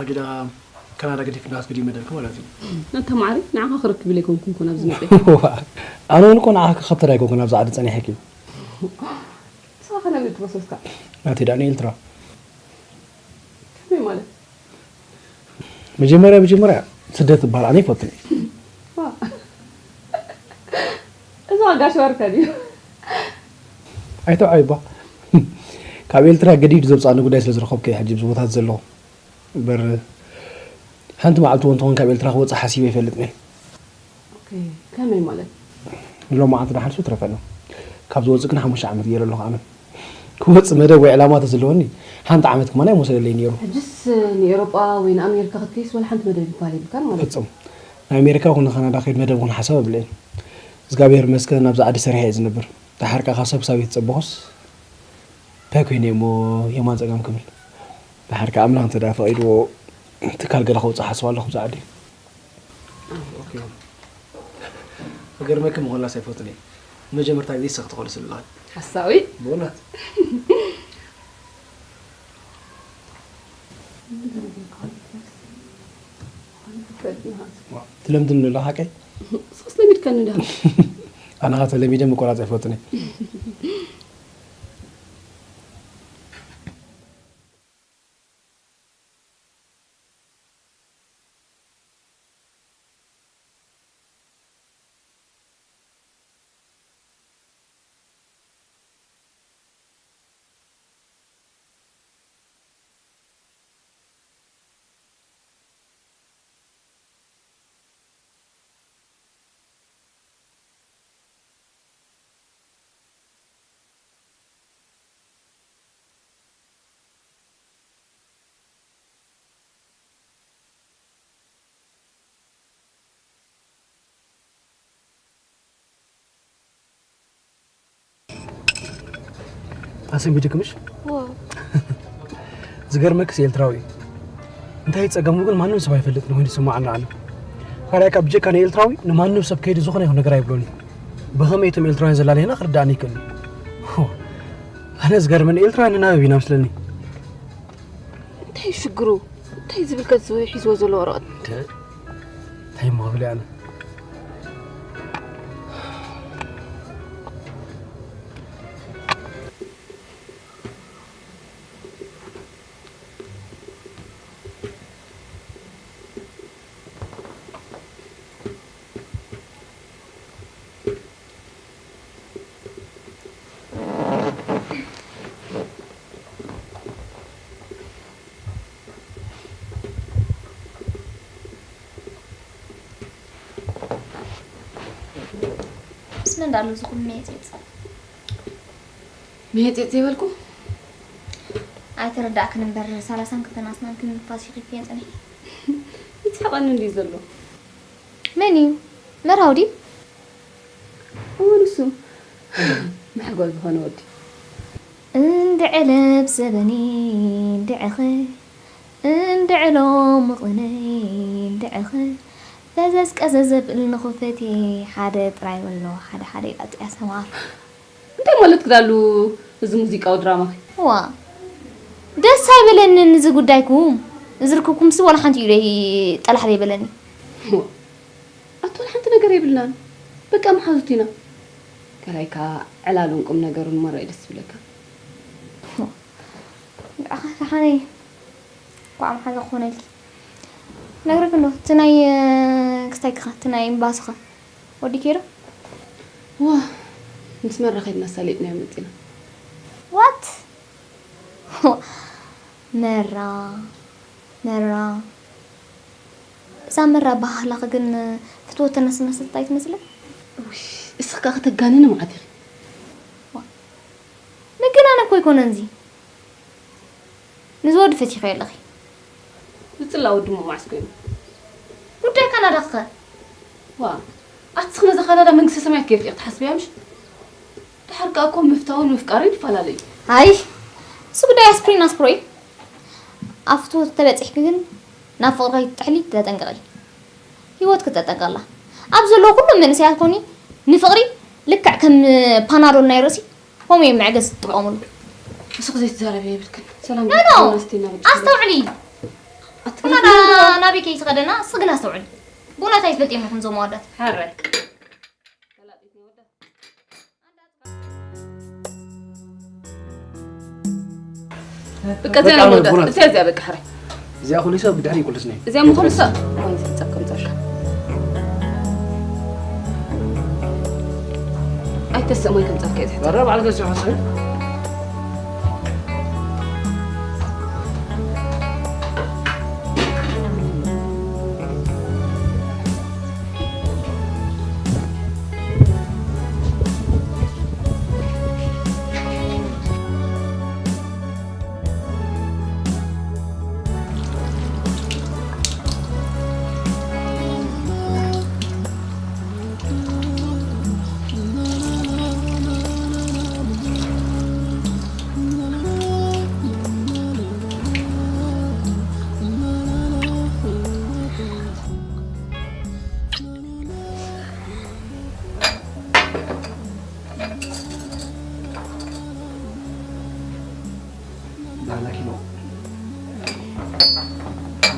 ሕጂ ደኣ ካናዳ ገዲፍና ክትከዲ መደብኪ ማለት እዩ። ኣንታ ማዕሪ ንዓኻ ክረክብ ኢለ ኣይኮንኩን ኮን ኣብዚ መፅእ። ኣነ እውን እኮ ንዓኻ ክኸተል ኣይኮንኩን ኣብዚ ዓዲ ጸኒሐኪ። ንስኻ ከመይ ትመስለካ? ናተይ ደኣ ንኤርትራ። ከመይ ማለት? መጀመርያ መጀመርያ ስደት ዝበሃል ኣነ ይፈትን እየ። እዚ ዋጋ ሸወርከ ድዩ? ኣይተውዓይ እባ ካብ ኤርትራ ገዲዱ ዘብፃኒ ጉዳይ ስለ ዝረኸብኩ እየ ሕጂ ብዝቦታት ዘለኹ። እምበር ሓንቲ መዓልቲ እውን ትኾን ካብ ኤርትራ ክወፅእ ሓሲበ ይፈልጥ እየ። ከመይ ማለት? ንሎማዓንቲ ደሓንሱ ትረፈና። ካብ ዝወፅእ ግን ሓሙሽተ ዓመት ገይረ ኣለኹ ኣነ። ክወፅእ መደብ ወይ ዕላማ ተዝለወኒ ሓንቲ ዓመት ከማን ኣይመሰለለይ ነይሩ። ሕጅስ ንኤሮጳ ወይ ንኣሜሪካ ክትከይስ ወላ ሓንቲ መደብ ይባል የብልካን ማለት እዩ። ፍፁም። ንኣሜሪካ ይኹን ንካናዳ ከይድ መደብ ይኹን ሓሳብ የብለይን። እግዚኣብሔር ይመስገን ኣብዚ ዓዲ ሰሪሐ እየ ዝነብር። ደሓር ከዓ ካብ ሰብ ክሳብ እየተፀበኹስ እንታይ ኮይነ እሞ የማን ፀጋም ክብል። ደሓር ከዓ ኣምላኽ እንተ ደኣ ፈቒድዎ ትካል ገለ ከውፅእ ሓስብ ኣለኹ ኣብዚ ዓዲ። ክገርመኪ ምኾላስ ኣይፈቱን እየ። ንመጀመርታ ግዜ ሰኽቲ ኮለስ ኣለኻ። ሓሳዊ ብእውነት ትለምድኒ ኣሎ ሓቀይ። ስኽስ ለሚድከኒ እንዳ ኣነ ኸ ተለሚደ ምቆራፅ ኣይፈቱን እየ። ኣሰሚድክምሽ? ዝገርመክስ ኤርትራዊ እዩ። እንታይ ጸገሙ ግን ማንም ሰብ ኣይፈልጥን ኮይኑ ይስማዓና ኣሎ። ካልኣይ ካብ ብጀካ ንኤርትራዊ ንማንም ሰብ ከይዲ ዝኾነ ይኹን ነገር ኣይብሎን እዩ። ብኸመይ እቶም ኤርትራውያን ዘላለየና ክርዳእኒ ይክእል እዩ። ኣነ ዝገርመኒ ኤርትራውያን ንናበብ ኢና መስለኒ። እንታይ ሽግሩ? እንታይ ዝብል ከ ዝብሎ ሒዝዎ ዘሎ ወረቐት? እንታይ እሞ ክብል ኣነ። ስለ እንዳሉ ዝኹን መየፅየፅ መየፅየፅ ዘይበልኩ ኣይተረዳእክን እምበር ሰላሳን ክልተን ኣስናንክን ንፋስ ይኺፍየን ፀኒሒ ይስሕቐኒ እንድዩ ዘሎ መን እዩ መርሃው ድዩ እወ ንሱ መሕጎል ዝኾነ ወዲ እንድዕለ ብዘበኒ እንድዕኸ እንድዕሎ ምቕነይ እንድዕኸ ፈዘዝ ቀዘዝ ዘብል ንኹፈቴ ሓደ ጥራይ በሎ ሓደ ሓደ ይቐጥያ ሰማር እንታይ ማለት ክዳሉ እዚ ሙዚቃዊ ድራማኺ ዋ ደስ ኣይበለንን እዚ ጉዳይኩም እዚ ርክብኩምሲ ዋላ ሓንቲ ኢለይ ጠላሕ ዘይበለኒ ኣቶ ሓንቲ ነገር የብልናን በቃ መሓዙት ኢና ከላይካ ዕላሉን ቁም ነገሩን ማራ እዩ ደስ ዝብለካ ንዓኻ ደሓነይ እንኳዕ መሓዛ ክኾነልኪ ነግረክ እንዶ እቲ ናይ ክስታይ ክኻ እቲ ናይ እምባስኻ ወዲከ ዶ ዋ ምስ መራ ከድና ሳሌጥናዮ መፂና ዋት መራ መራ እዛ መራ ኣበሃህላኺ ግን ፍትወተና ስናሰልታ ኣይትመስልን? እስኺ ከዓ ከተጋንኒ መዓት ኢኺ። ምግናን እኮ ኣይኮነን እዚ። ንዝወዲ ፈቲኺዮ ኣለኺ። ዝፅላ ወዲ እሞ መዓስ ኮይኑ? ጉዳይ ካናዳ ኸ? ዋ ኣቲ እስኺ ነዛ ካናዳ መንግስተ ሰማያት ገይርኪ ኢኺ ትሓስብያ ምሽ? ድሓር ከዓ እኮ ምፍታውን ምፍቃርን ይፈላለ እዩ። ኣይ እሱ ጉዳይ ኣስፕሪን ኣስፕሮ እዩ። ኣብ ፍትወት ተበፂሕኪ ግን ናብ ፍቕሪ ከይትጥሕሊ ተጠንቀቒ። ህይወትኪ ተጠንቀቕላ። ኣብ ዘለዉ ኩሎም መንእሰያት ኮኒ ንፍቕሪ ልክዕ ከም ፓናዶል ናይ ርእሲ ሆም እዮም መዕገሲ ዝጥቀሙሉ። እስኺ ዘይትዛረቢ የብልክን። ሰላም ኖ ኖ! ኣስተውዕሊ። ኩላና ናበይ ከይትኸደና፣ እስኺ ግን ኣስተውዕል። ብእውነት ኣይትፈልጥዮም ኢኹም እዞም ኣወዳት። ሕራይ። በቃ እዚኣ በቃ፣ ነው መውዳት። ብሩክ። እዚኣ፣ እዚኣ በቃ ሕራይ። እዚኣ ኩሉ ሰብ ብድሕሪ ይቁልስኒ። እዚኣ ምኹሉ ሰብ። ወይ ዝሕጸብ ከምጸልካ። ኣይተስእም ወይ ከምጸልካ እየ ዝሕጸብ። በረ በዓል ገዚኡ ሓሰብ። ዳህና ኪሎ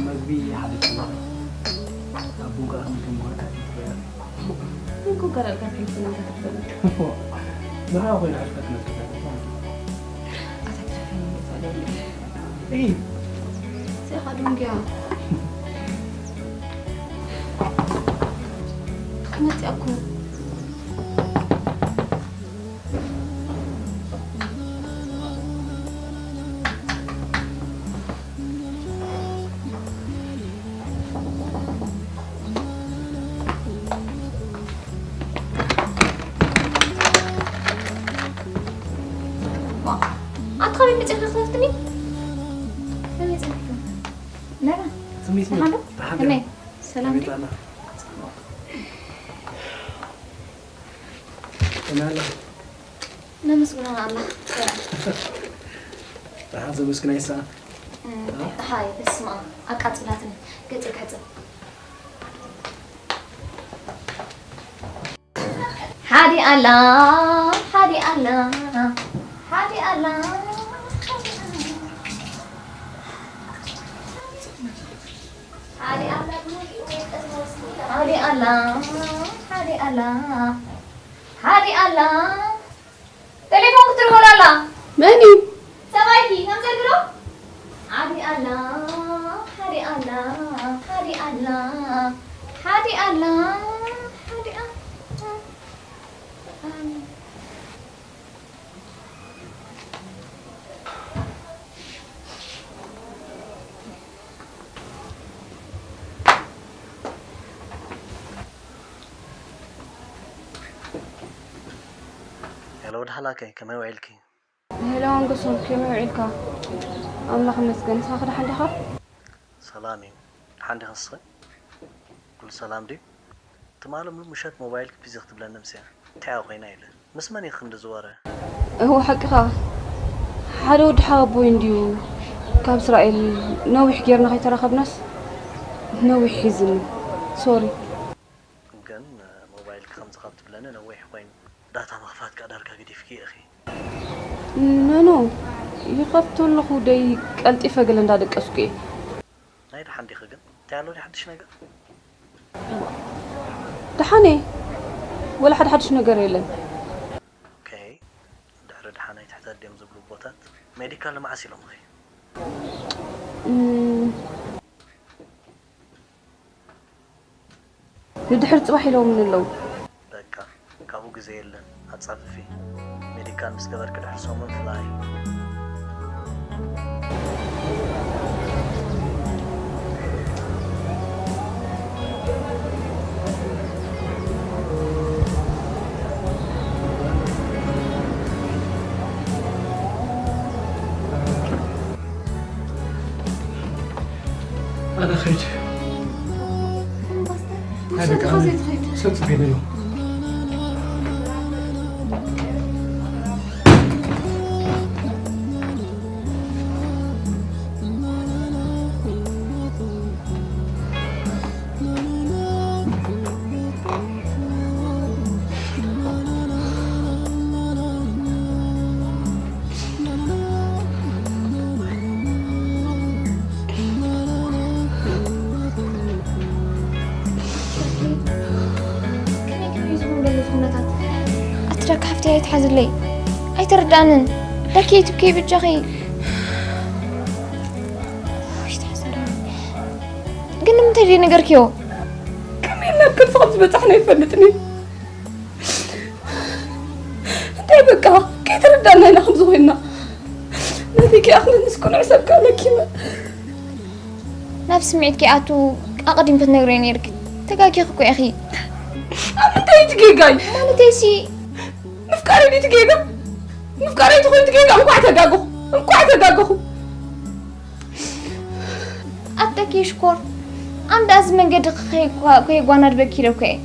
መግቢ ሓደ ኪሎ ኣብ ቡን ከኣ ምግቢ ምዃን ከኣ ይትበያ። ቡን ከኣ ዳርጋ ክንትን እንተ ትበል። ንዓ ኮይና ኣሽካ ትነጥፍ። ኣታ ትረፈኒ ይባላል። እይ። ሲኻ ዱንጊያ። ክመጽእ እኮ። ኣታ ካበይ መጺእካ ክትከፍትኒ? ካበይ መጺእካ? መራ፣ ስሚት ደሓን ዶ? ደሓን ከመይ? ዶ? ሰላም ከመይ ድዩ? ጣና? ከመይ ኣለኺ? ነመስግኖ ኣምላኽ። ደሓን ዘመስግና ይሰኣን። እም፣ እ? ደሓይ፣ በስመ ኣብ፣ ኣቃጺላትኒ። ገጸይ ክሕጽብ። ሓዲ ኣላ፣ ሓዲ ኣላ፣ ሓዲ ኣላ። ሓዲ ኣላ፣ ሓዲ ኣላ፣ ሓዲ ኣላ፣ ሓዲ ኣላ። ቴሌፎን ክትርወል ኣላ። መን እዩ? ሰብኣይኪ ከምዘልግሎ? ሓዲ ኣላ፣ ሓዲ ኣላ፣ ሓዲ ኣላ፣ ሓዲ ኣላ፣ ሓዲ ኣላ። ሄሎ፣ ወዲ ሓላከይ፣ ከመይ ውዒልኪ? ሄሎ፣ ኣንገሶም፣ ከመይ ውዒልካ? ኣምላኽ ይመስገን። ንስኻ ከ ደሓን ዲኻ? ሰላም እዩ። ደሓን ዲኻ ንስኺ? ኩሉ ሰላም ድዩ? ትማሊ ሙሉእ ምሸት ሞባይልኪ ቢዚ ክትብለኒ ኣምስያ። እንታይ እያ ኮይና ኢለ። ምስ መን ኢኺ ክንድዚ ወረ? እወ፣ ሓቅኻ። ሓደ ወዲ ሓወቦይ እንድዩ ካብ እስራኤል ነዊሕ ጌርና ከይተራኸብናስ ነዊሕ ሒዝኒ። ሶሪ። ግን ሞባይልኪ ከምዚ ካብ ትብለኒ ነዊሕ ኮይኑ። ዳታ ምኽፋት ከኣ ዳርጋ ገዲፍኪ ኢኺ። ኖ፣ ኖ። ይኸፍቶ ኣለኹ ደይ ቀልጢፈ ገለ እንዳደቀስኩ እየ። ናይ ደሓን ዲኺ ግን? እንታይ ኣሎ ድዩ ሓድሽ ነገር? ደሓን እየ። ወላ ሓደ ሓድሽ ነገር የለን። ኦኬ። ድሕሪ ደሓን ኣይትሕተት ድዮም ዝብሉ ኣቦታት? ሜዲካል ንመዓስ ኢሎምኺ? እም፣ ንድሕሪ ጽባሕ ኢሎምኒ ኣለዉ። በቃ፣ ካብኡ ግዜ የለን። ኣጻፍፊ። ሜዲካል ምስ ገበርኪ ድሕሪ ሰሙን ፍላይ። ኣነ ኸይድ። ኣምባሳደር፣ ኣይ፣ በቃ፣ ንስኻ ኣነ ዘይትኸይድ። ሰብ ጽበየኒ ኣሎ። ስረካ ሓፍተይ ኣይትሓዝለይ። ኣይተረዳንን። ዳኪ ትብኪ ብጃኺ። ኣይትሓዝለይ። ግን ንምንታይ ዘይነገርክዮ? ከመይ ናብ ክንዲ ከም ዝበጻሕና ይፈልጥን እዩ። እንታይ በቃ ከይተረዳና ኢና ከምዚ ኮይና። ነቲ ኪኣኽለንስ ቅኑዕ ሰብካ ለኪመ። ናብ ስምዒት ከይኣቱ ኣቐዲም ክትነግረይ ነይርኪ። ተጋጊኺ እኮ ኢኺ። ኣብ ምንታይ እቲ ጌጋይ? ማለተይሲ ምፍቃረይ ድዩ እቲ ጌጋ? ምፍቃረይ ተኾይኑ እቲ ጌጋ እንኳዕ ተጋገኹ። እንኳዕ ተጋገኹ። ኣደኪ ሽኮር ኣንዳ እዚ መንገዲ ከይጓናድበኪ ኢለ እኮ እየ።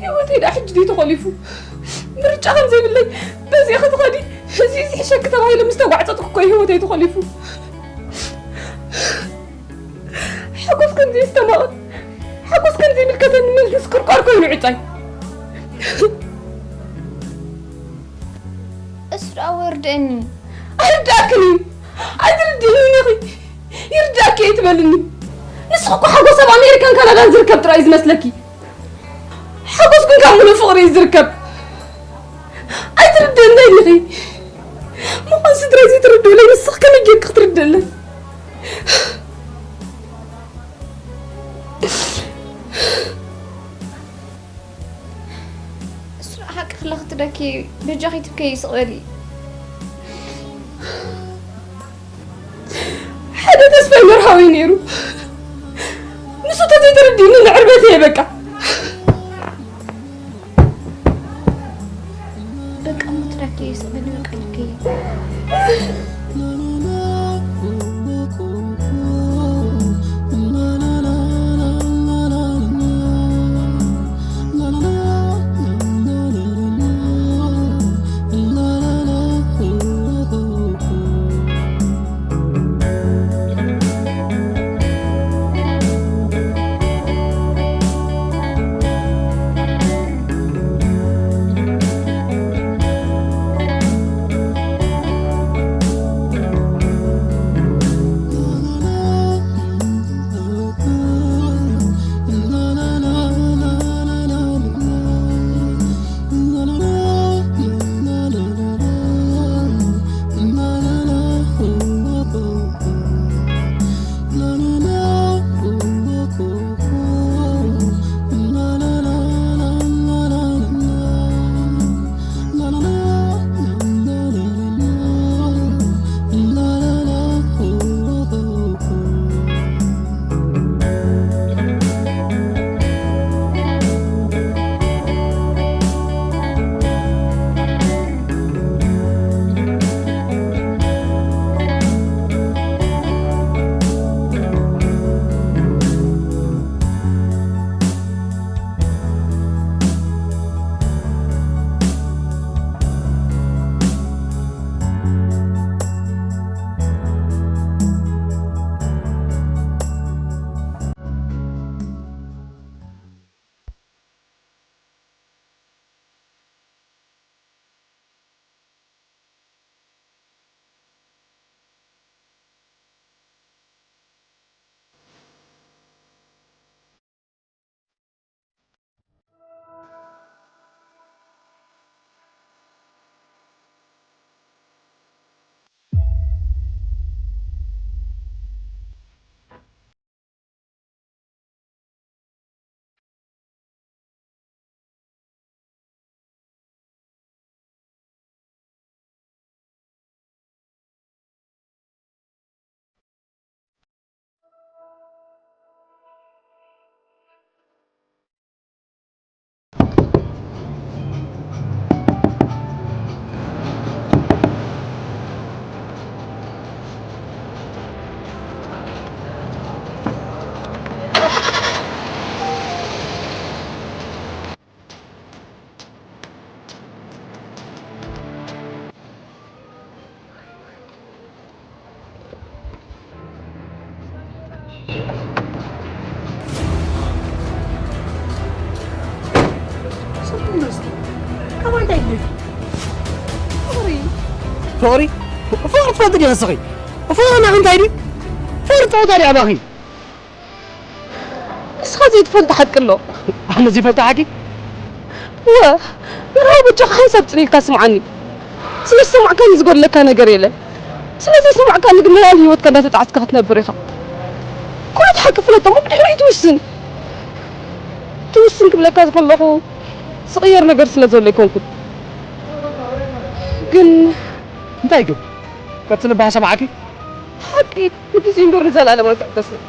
ህይወተይ ደኣ ሕጂ ድዩ ተኾሊፉ? ምርጫ ከም ዘይብለይ በዚ ክትኸዲ እዚ ዝሕሸኪ ተባሂሉ ምስ ተጓዕጸጥኩ እኮ እዩ ህይወተይ ተኾሊፉ። ሓጎስ ከም ዘይስተማቕር፣ ሓጎስ ከም ዘይምልከተኒ መልክስ ቅርቋር ኮይኑ ዕጻይ። እሱ ደኣ ወርደኒ። ኣይርድኣክን እዩ። ኣይትርድእንን ኢኺ። ይርድኣኪ እየ ትበልኒ። ንስኺ እኮ ሓጎስ ኣብ ኣሜሪካን ካናዳን ዝርከብ ጥራይ እዩ ዝመስለኪ። ሓጎስ ግን ካብ ምሉእ ፍቕሪ እዩ ዝርከብ። ኣይትርድእንን ኢኺ። ምዃን ስድራይ ዘይትርድኡለይ ንስኺ ከመይ ጌርኪ ክትርድእለይ? እሱ ሓቂ ክለኽ ትደኪ በጃኺ ትብከይ ይስቕ በሊ። ሓደ ተስፋይ መርሃዊ ነይሩ። ንሱ ተዘይተረዲእኒ ንዕርበት እየ በቃ። በቃ እሞ ትደኪ ይስቕ በሊ በቃ ይብከይ። ፍቕሪ? ፍቕሪ ትፈልጢ ዲኺ ንስኺ? ፍቕሪ ናኺ እንታይ ድዩ? ፍቕሪ ጸወታ ድዩ ኣባኺ? ንስኻ ዘይትፈልጦ ሓቂ ኣሎ። ኣነ ዘይፈልጦ ሓቂ? እወ፣ መርሃዊ በጃኻ ሓንሳብ ጽን ኢልካ ስምዓኒ። ስለ ዝሰማዕካኒ ዝጎድለካ ነገር የለን። ስለ ዘይሰማዕካኒ ግን ንላዕሊ ህይወትካ እንዳተጣዕስካ ክትነብር ኢኻ። ኩነት ሓቂ ፍለጦ እሞ ብድሕሪኡ ትውስን። ትውስን ክብለካ ዝፈለኹ ዝቕየር ነገር ስለ ዘሎ ኣይኮንኩን። ግን እንታይ ይገብር? ቀጽሊ እባ ሰማዕኪ። ሓቂ ንግዜ እምበር ንዘለኣለም ኣይትዕበስን።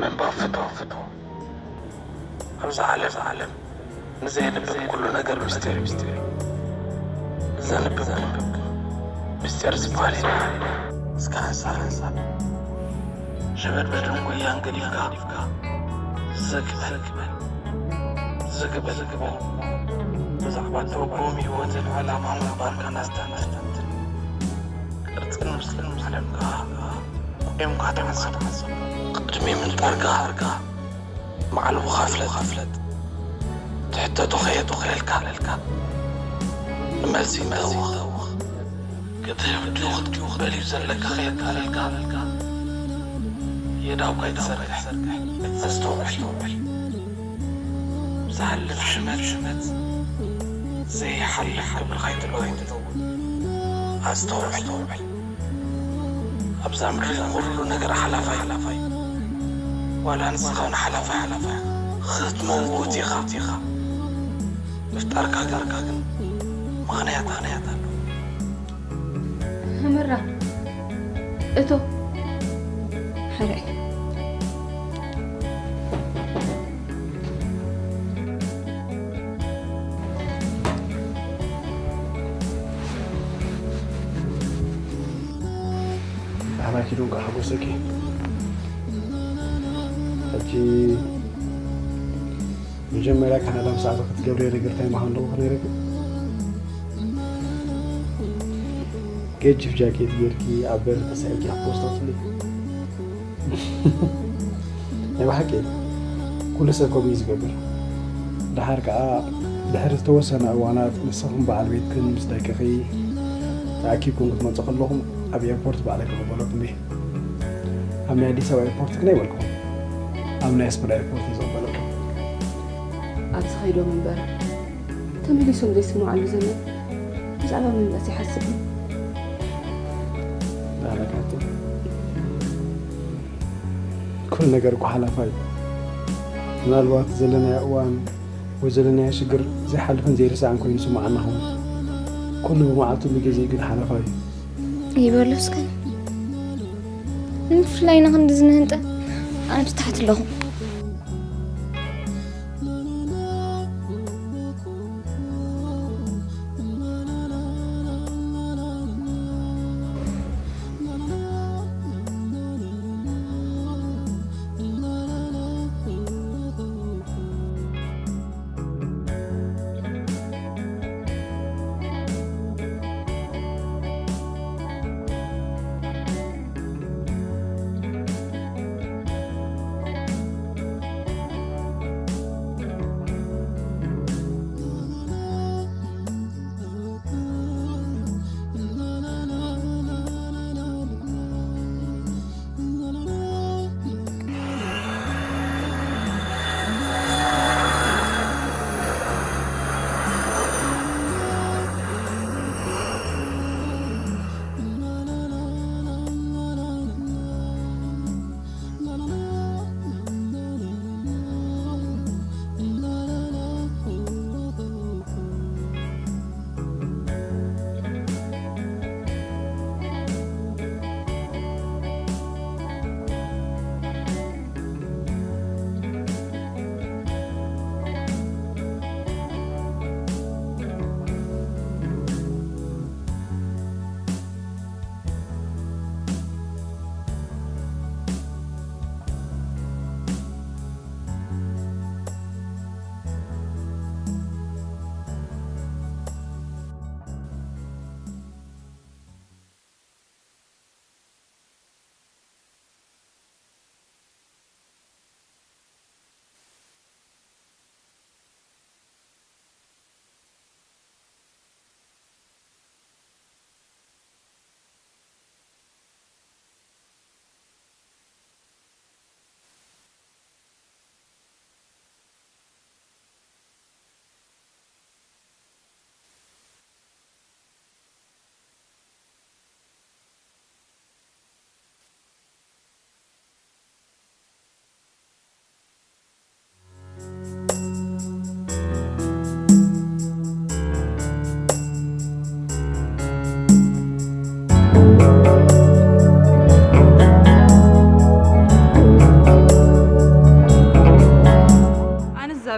ምንባብ ፍትው ፍትው። ኣብዛ ዓለም፣ ዓለም ንዘየንብብ ኩሉ ነገር ምስጢር፣ ምስጢር። ዘንብብ ግን ምስጢር ዝበሃል የለን። እስከ ሓንሳብ፣ ሓንሳብ ሸበድበድን ጉያን ገዲፍካ፣ ዘግበል፣ ዘግበል፣ ዘግበል። ብዛዕባ ትርጉም ህይወትን ዕላማ ምንባርካን ኣስተንትን። ቅርጽን ምስልን ዓለምካ ቆይምካ ተሓንሰብ። ቅድሚ ምንባርካ ማዕልቦኻ ፍለጥ። ትሕተቶ ከየቶ ከየልካ ለልካ። ንመልሲ ተውኽ። ክትህብ ድዩ ክትብቕ በልዩ ዘለካ ከየልካ ለልካ። የዳውካ ይትሰርሕ። ኣስተውዕል። ዝሓልፍ ሽመት፣ ሽመት ዘይሓልፍ ክብርኻ ይትለውን። ኣስተውዕል። ኣብዛ ምድሪ ኩሉ ነገር ሓላፋይ፣ ሓላፋይ። ዋላ ንስኻ እውን ሓላፋይ፣ ሓላፋይ። ክትመውት ኢኻ፣ ኢኻ። ምፍጣርካ፣ ዳርካ ግን ምኽንያት፣ ምኽንያት ኣሎ። ኣመራ፣ እቶ። ሕራይ። ኣባኪ ዶ እንኳ ሓጎሰኪ። ሕጂ መጀመርያ ካናዳ ምስ ኣተኺ ክትገብርዮ ነገር እንታይ ምዃኑ ዶ ክነግረኪ? ገጅፍ ጃኬት ጌርኪ ኣብ በሪ ተሳኢልኪ ክትፖስታትኒ። ናይ ብሓቂ ኩሉ ሰብ ከምኡ እዩ ዝገብር። ደሓር ከኣ ድሕሪ ዝተወሰነ እዋናት ንስኽን በዓል ቤትክን ምስ ደቅኺ ተኣኪብኩም ክትመጹ ከለኹም ኣብ ኤርፖርት ባዕለይ ክቕበለኩም እየ። ኣብ ናይ ኣዲስ ኣበባ ኤርፖርት ግን ኣይበልኩኹም። ኣብ ናይ ኣስመራ ኤርፖርት እየ ዝቕበለኩም። ኣብዚ ከይዶም እምበር ተመሊሶም ዘይስምዓሉ ዘመን ብዛዕባ ምምላስ ይሓስብ እዩ። ዳረጋቱ ኩሉ ነገር እኮ ሓላፋ እዩ። ምናልባት ዘለናዮ እዋን ወይ ዘለናዮ ሽግር ዘይሓልፍን ዘይርሳዕን ኮይኑ ይስምዓና ይኸውን። ኩሉ ብመዓልቱ ብግዜኡ ግን ሓላፋ እዩ። ይበሉ እስከ። ንምፍላይና ክንድዚ ንህንጠ ኣነ ትታሕት ኣለኹ።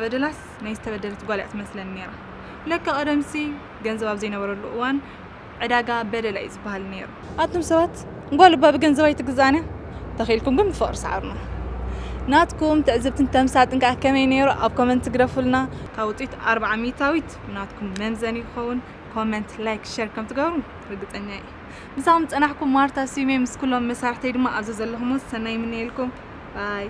በደላስ ናይ ዝተበደለት ጓል እያ ትመስለኒ ነይራ። ለካ ቀደምሲ ገንዘብ ኣብ ዘይነበረሉ እዋን ዕዳጋ በደላ እዩ ዝበሃል ነይሩ። ኣቱም ሰባት፣ ጓል እባ ብገንዘብ ኣይትግዛእን እያ። ተኺእልኩም ግን ብፍቕሪ ሰዓሩና። ናትኩም ትዕዝብትን ተምሳጥን ከኣ ከመይ ነይሩ? ኣብ ኮመንት ግደፉልና። ካብ ውፅኢት ኣርብዓ ሚእታዊት ናትኩም መምዘኒ ክኸውን። ኮመንት፣ ላይክ፣ ሸር ከም ትገብሩ ርግፀኛ እየ። ምሳኹም ዝፀናሕኩም ማርታ ስዩሜ፣ ምስ ኩሎም መሳርሕተይ ድማ ኣብዚ ዘለኹም ሰናይ ይምነየልኩም። ባይ።